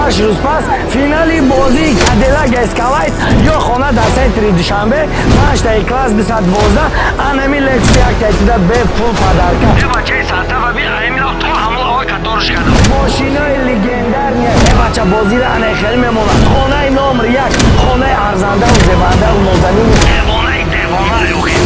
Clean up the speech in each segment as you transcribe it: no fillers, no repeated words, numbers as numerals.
8 рӯз пас финали бозии Кадиллак Эскалейд ё хона дар центри Душанбе, панҷтаи класс 212, анами Лексус як тайтида бепул подарка. Бачаи састафа би аймина то ҳамон каторш кардам. Мошинои легендарный. Э бача, бозира ане хеле мемонад. Хонаи номер як, хонаи арзандаву зебандаву нозанини девонаи девона.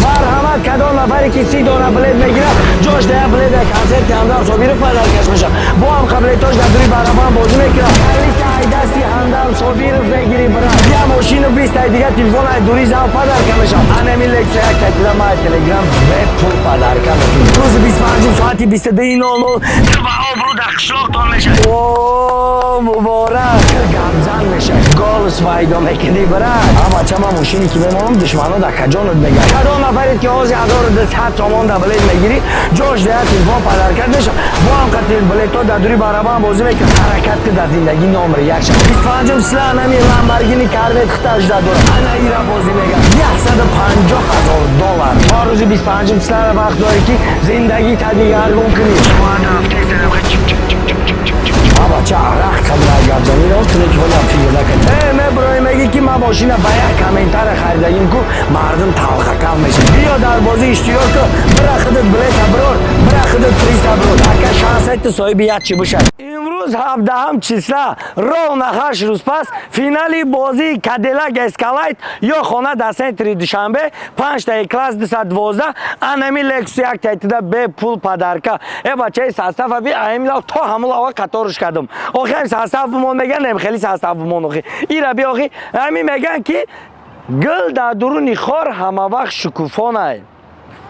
Марҳамат, кадом нафаре ки 30 дона билет мегирад, ҷош да як билет дар консерти Ҳамдам Собиров подаркаш мешавад. Бо ҳам қабилетош дар дури барабан бозӣ мекунад. Калита ай дасти Ҳамдам Собиров мегирӣ, брат. Я мошину 20 тай дига телефон ай дури зал подарка мешавад. Анами Лексус як тайтида ма Телеграм бепул подарка мекунем. Рӯзи 25 соати 22:00. Ба обрӯ дар қишлоқтон мешавад. О, муборак, гапзан мешавад, голос пайдо мекунӣ, брат. А бача, ман мошине ки мемонам, душмано дар каҷонот мегӯяд. Кадом нафаред ки ҳозир 1200 сомон да билет мегирӣ, ҷош да як телефон подарка мешавад. Бо ҳам қати билетҳо дар дури барабан бозӣ мекунад. Ҳаракат ки дар зиндагӣ номери як шав. 25 числа анами Ламборгини Корвет хитажда дорад. Ана ира бозӣ мегӯяд, 150 000 доллар. То рӯзи 25 числа вақт дорӣ, ки зиндагӣ та дигаргун кунӣ. А бача, арақ кадра гапзанӣ туне ки ҳолам фикр накард. Э, меброи, меги ки ман мошина ба як комментария харидагим ку, мардум талхакав мешад. Биё, дар бозӣ иштирок кун, бира худат билета бирор, бира худат приза бирор. Ака, шансайти соҳиби як чӣ бошад. Имрӯз 17 числа, ровно 8 рӯз пас финали бозии Кадиллак Эскалайт ё хона дар центри Душанбе, панҷтаи класс 212, анами Лексус як тайтида бепул подарка. Э бачаи састафа би аимила то ҳамул ава қаторуш кардам. Охи, ҳам состав бумон меган, нем хели состав бумон. Охи, ира би, охи, ҳами меган, ки гул дар дуруни хор ҳама вақт шукуфонай.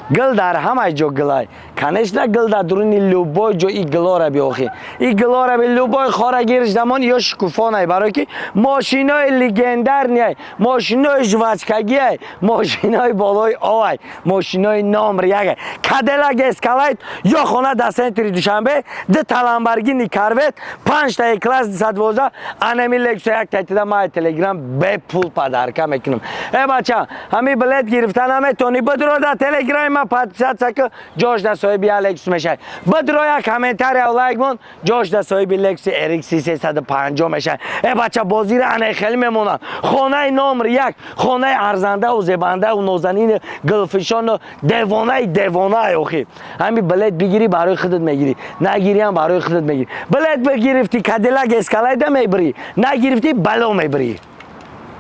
Гул дар ҳамаи ҷо гулай. Конечно, гул дар дуруни любой ҷо. И гулора би, охи, и гулора би, любой хора гириш замон ё шукуфонай, барое ки мошинои легендарный, мошинои жвачкагиай, мошинои болои овай, мошинои номер якай. Кадиллак Эскалайт ё хона дар центри Душанбе, ду Ламборгини Корвет, панҷтаи класс 212, анами Лексус як тайтида май Телеграм бепул подарка мекунам. Э бача, ҳами билет гирифта наметонӣ, бидро дар Телеграми ма подписаться ки, ҷош да соҳиби як Лексус мешавад. Бидро, як комментария, лайк мон, ҷош да соҳиби Лексуси RX 350 мешавад. Э бача, бозира ане хеле мемонад. Хонаи номер як, хонаи арзандаву зебандаву нозанини гулфишону девонаи девонаи. Охи, ҳами билет бигирӣ, барои худат мегирӣ, нагириам, барои худат мегирӣ. Билет бигирифтӣ, Кадиллак Эскалайда мебирӣ, нагирифтӣ, бало мебирӣ.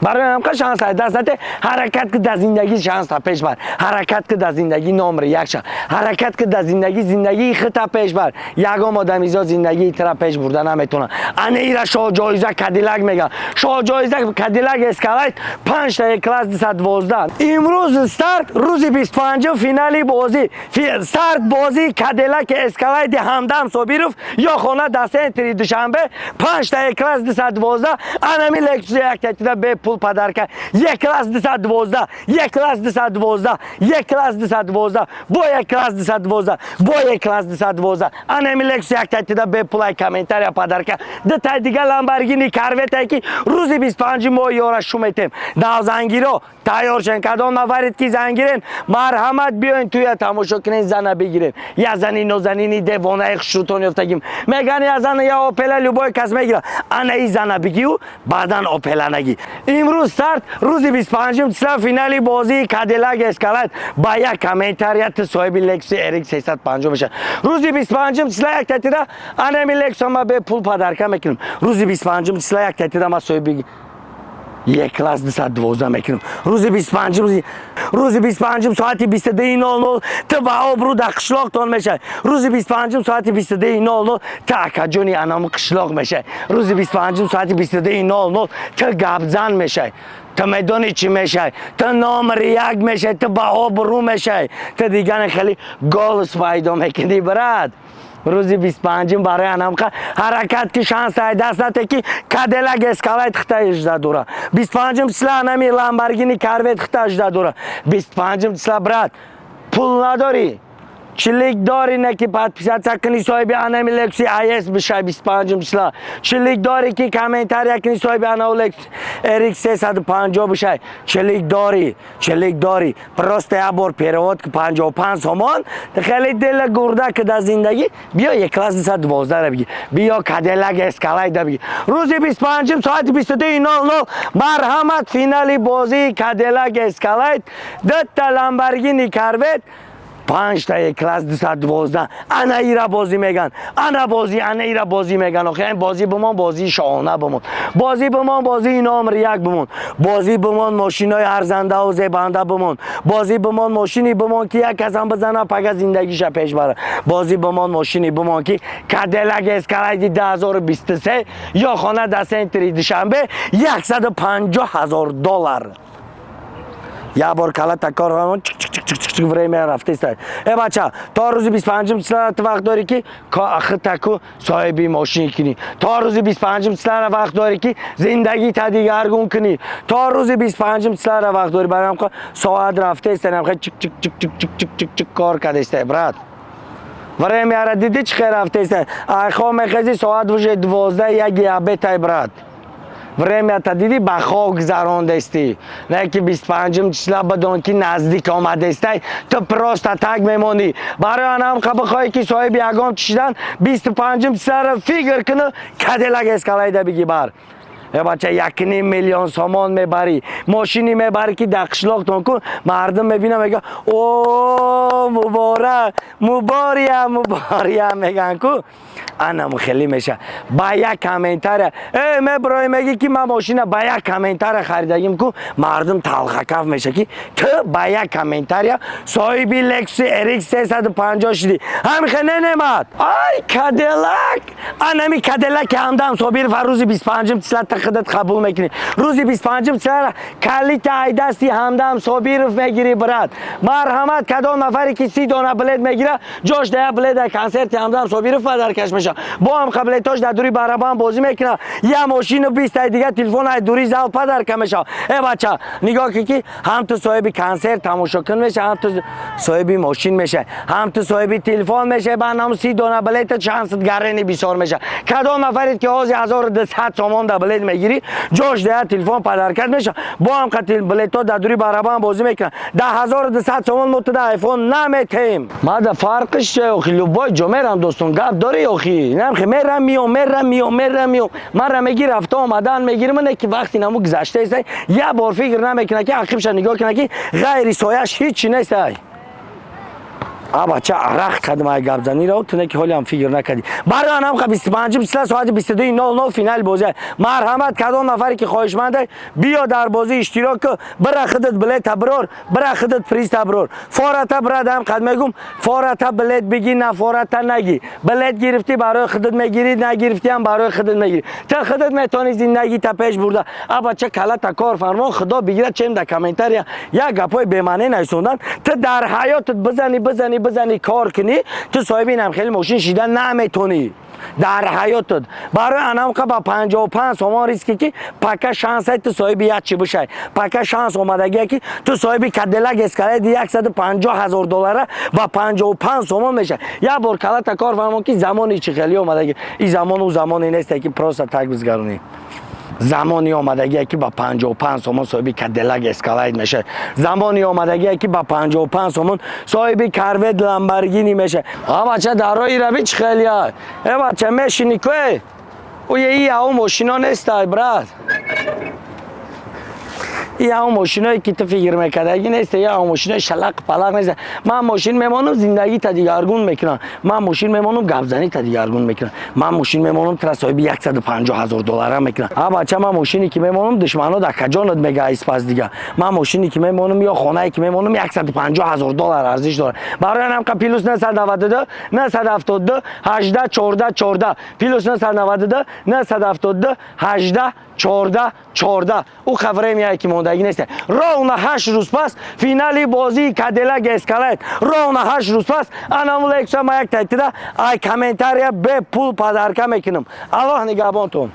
Барои ҳамқа шанс ай даст нате. Ҳаракат ки дар зиндагӣ шанса пеш бар, ҳаракат ки дар зиндагӣ номери як ша, ҳаракат ки дар зиндагӣ зиндагии хита пеш бар. Ягон одамизод зиндагии тира пеш бурда наметавонад. Ана ира шоҳҷоиза Кадилак мегӯяд, шоҳҷоиза Кадилак Эскалайт, панҷтаи класс 212. Имрӯз старт, рӯзи 25-ум финали бозӣ, старт бозии Кадилак Эскалайти Ҳамдам Собиров ё хона дар центри Душанбе, панҷтаи класс 212, анами Лексуси як тайтида бепул подарка. Як класс 212, як класс 212, як класс 212, бо як класс 212, бо як класс 212, анами Лексус як тайтида бепул ай комментария подарка. Ду тай дига Ламборгини Корветае, ки рӯзи 25 моҳи ёра шуметем. Навзангиро тайёр шен. Кадом нафаред ки зангирен, марҳамат, биёен туя, тамошо кунен, зана бигирен. Я зани нозанини девонаи хушрӯтон ёфтагим. Меган, я зана, я Опела любой кас мегира. Ана и зана бигиу, баъдан Опела нагӣ. Имрӯз старт, рӯзи 25 числа финали бозии Кадиллак Эскалайт. Ба як комментария ту соҳиби Лексуси RX 350 мешавад. Рӯзи 25 числа як татида анами Лексус ма бепул подарка мекунем. Рӯзи 25 числа як татида ма соҳиби як класс 212 мекунем. Рӯзи 25, рӯзи 25 соати 22:00 ту ба обрӯ дар қишлоқтон мешавӣ. Рӯзи 25 соати 22:00 ту акаҷони анам қишлоқ мешавӣ. Рӯзи 25 соати 22:00 ту гапзан мешавӣ. Ту медонӣ чӣ мешавӣ? Ту номери як мешавӣ, ту ба обрӯ мешавӣ, ту дигане хеле голос пайдо мекунӣ, брат. Рӯзи 25-ум барои анамқа ҳаракат ки шанс ай даст нате, ки Кадиллак Эскалайт хита ижда дора. 25-ум числа анами Ламборгини Корвет хита ижда дора. 25-ум числа, брат, пул надорӣ. Чилик дорӣ, не ки подписаться кунӣ, соҳиби анами Лексуси IS бишай 25 числа. Чилик дорӣ, ки комментария кунӣ, соҳиби анау Лекс RX 350 бишай. Чилик дорӣ, чилик дорӣ. Просто як бор перевод ки 55 сомон, хеле дила гурда ки дар зиндагӣ биё Е-класс 212 ра бигир. Биё Кадиллак Эскалейда бигир. Рӯзи 25 соати 22:00, марҳамат, финали бозии Кадиллак Эскалейд, дутта Ламборгини Корвет, панҷта Е-класс 212. Ана ира бозӣ меган, ана бозӣ, ана ира бозӣ меган. Охи ин бозӣ бимон, бозии шоҳона бимон, бозӣ бимон, бозии номер як бимон, бозӣ бимон, мошинои арзандаву зебанда бимон, бозӣ бимон, мошини бимон, ки як касам бизана, пага зиндагиша пеш бара. Бозӣ бимон, мошини бимон, ки Кадиллак Эскалайди 2023 ё хона дар центри Душанбе 150 ҳазор доллар. Як бор кала такор чик чик чик чик чик, время рафтеста. Э бача, то рӯзи 25 числара ту вақт дорӣ, ки хитаку соҳиби мошин кунӣ. То рӯзи 25 числара вақт дорӣ, ки зиндагита дигаргун кунӣ. То рӯзи 25 числара вақт дорӣ. Барам соат рафтеста, намхе чик чик чик чик чик чик чик чик кор кардеста, брат. Времяра дидӣ, чӣ хел рафтеста? Айхо мехези, соат уже 12 яги обедай, брат. Времята дидӣ, ба хоб гузарондестӣ. Не ки 25 числа бидон, ки наздик омадестай, ту просто так мемонӣ. Барои анам бихоҳӣ, ки соҳиби ягон чӣ шидан, 25 числаро фикр куну Кадиллак Эскалайда биги бар. Э бача, 1,5 миллион сомон мебарӣ, мошине мебарӣ, ки дар қишлоқтон ку мардум мебина, мега: «О, муборак, мубория, мубория», меган ку. Анам хеле меша. Ба як комментария э меброи, меги, ки ман мошина ба як комментария харидагим ку, мардум талхакаф меша, ки ту ба як комментария соҳиби Лексуси RX 350 шудӣ. Ҳамихе не, Немат? Ай Кадиллак, анами Кадиллаки Ҳамдам Собиров рӯзи 25 числа худат қабул мекунӣ. Рӯзи 25 числа калита айдасти Ҳамдам Собиров мегирӣ, брат. Марҳамат, кадом нафаре ки 30 дона билет мегира, ҷош да як билет дар консерти Ҳамдам Собиров падаркаш меша. Бо ҳам билетош дар дури барабан бозӣ мекуна, як мошину 20-таи дига телефон ай дури зал падарка мешава. Э бача, нигоҳ ки, ки ҳам ту соҳиби консерт тамошокун меша, ҳам ту соҳиби мошин меша, ҳам ту соҳиби телефон меша. Ба наму 30 дона билета шансат гарени бисёр меша. Кадом нафаред, ки ҳозир 1200 сомон да билет мегирӣ, ҷош да як телефон падаркат меша. Бо ҳам қати билетҳо дар дури барабан бозӣ мекунад. Да 1200 сомон мо ту да айфон наметаем. Мада фарқиш че охи? Любой ҷо мерам, достон, гап дорӣ охи? Намхе мерам, миём, мерам, миём, мерам, миём. Мара меги, рафта омадан мегирим. Не ки вақти наму гузаштаест, як бор фикр намекунад, ки ақибша нигоҳ кунад, ки ғайри сояш ҳичи нестай. А бача, арақ кардам ай гапзаниро, ту не ки ҳолиам фикр накардӣ. Барои анам 25 числа соати 22:00 финали бозӣ. Марҳамат, кадом нафаре, ки хоҳишманда, биё дар бозӣ иштирок ку, бира худат билета бирор, бира худат призта бирор. Фората, брадам, қад мегум, фората билет бигӣ, на фората нагӣ. Билет гирифтӣ, барои худат мегирӣ, нагирифтиам, барои худат мегирӣ. Ту худат метавонӣ зиндагита пеш бурда. А бача, калата кор фармон, худо бигирад, чем да комментария як гапҳои бемаъне нависондан. Ту дар ҳаётат бизанӣ, бизанӣ, бизанӣ, кор кунӣ, ту соҳиби инам хеле мошин шида наметонӣ дар ҳаётат. Барои анамқа ба 55 сомон риски, ки пока шансай ту соҳиби як чӣ бишай, пока шанс омадагие, ки ту соҳиби Кадиллак Эскалейди 150 ҳазор доллара ба 55 сомон мешай. Як бор калата кор фармон, ки замони чӣ хеле омадаги. И замон ӯ замоне несте, ки просто так бизгаронӣ. Замони омадагие, ки ба 55 сомон соҳиби Кадиллак Эскалайд мешавад. Замони омадагие, ки ба 55 сомон соҳиби Корвет, Ламборгини мешавад. А бача, дар роҳи раби чӣ хелия? Э бача, мешини ку, ӯ ау мошино нестай, брат. Ау мошиное, ки ту фикр мекардаги, нест. Ау мошинои шалақ палақ нест. Ман мошин мемонам, зиндагита дигаргун мекунам. Ман мошин мемонам, гапзанита дигаргун мекунам. Ман мошин мемонам, тура соҳиби 150 ҳазор доллара мекунам. А бача, ман мошине ки мемонам, душмано дар каҷонат мега испас дига. Ман мошине ки мемонам ё хонае ки мемонам, 150 ҳазор доллар арзиш дорад. Барои ҳамқа +992 972 18 14 14, +992 972 18 14 14. Ӯ хабаре ки мондагӣ нест. Ровно 8 рӯз пас финали бозии Кадиллак Эскалейд. Ровно 8 рӯз пас анаму Лексуса ма як тайтида ай комментария бепул подарка мекунам. Аллоҳ нигаҳбонтон.